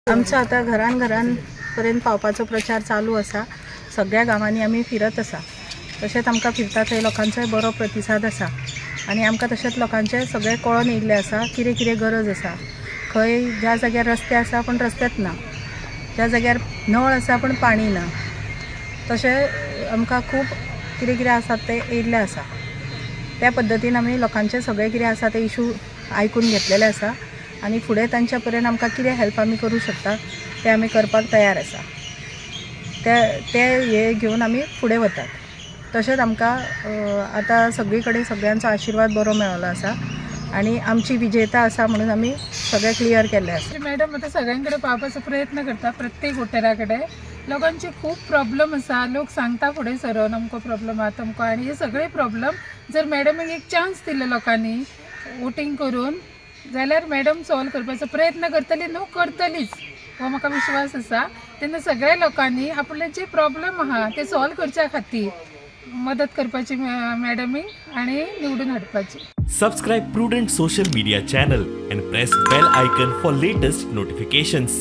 आमचो आतां घरान घरान पर्यंत पावपाचो प्रचार चालू आसा. सगळ्या गांवांनी आमी फिरत आसा. तशेंच आमकां फिरता थंय लोकांचोय बरो प्रतिसाद आसा आनी आमकां तशेंच लोकांचें सगळें कळोन येयल्लें आसा, कितें कितें गरज आसा. खंय ज्या जाग्यार रस्ते आसा पूण रस्तेच ना, ज्या जाग्यार नळ आसा पूण पाणी ना, तशें आमकां खूब कितें कितें आसा तें येयल्लें आसा. त्या पद्दतीन आमी लोकांचे सगळे कितें आसा ते इशू आयकून घेतलेले आसा आनी फुडें तांच्या पर्यंत आमकां कितें हेल्प आमी करूं शकता तें आमी करपाक तयार आसा. ते ते हे घेवन आमी फुडें वतात. तशेंच आमकां आतां सगळी कडेन सगळ्यांचो आशिर्वाद बरो मेळ्ळो आसा आनी आमची विजेता आसा म्हणून आमी सगळें क्लियर केल्लें आसा. मॅडम आतां सगळ्यां कडेन पावपाचो प्रयत्न करता. प्रत्येक वोटरा कडेन लोकांचे खूब प्रॉब्लम आसा. लोक सांगता फुडें सरोन अमको प्रॉब्लम आहा, तमको, आनी हे सगळे प्रॉब्लम जर मॅडमीक एक चान्स दिले लोकांनी वोटींग करून जाल्यार मॅडम सॉल्व करपाचो प्रयत्न करतली, न्हू करतलीच, हो म्हाका विश्वास आसा. तेन्ना सगळ्या लोकांनी आपले जे प्रॉब्लम आहा ते सॉल्व करच्या खातीर मदत करपाची मॅडमीक आनी निवडून हाडपाची. Subscribe Prudent Social Media channel and press bell icon for latest notifications.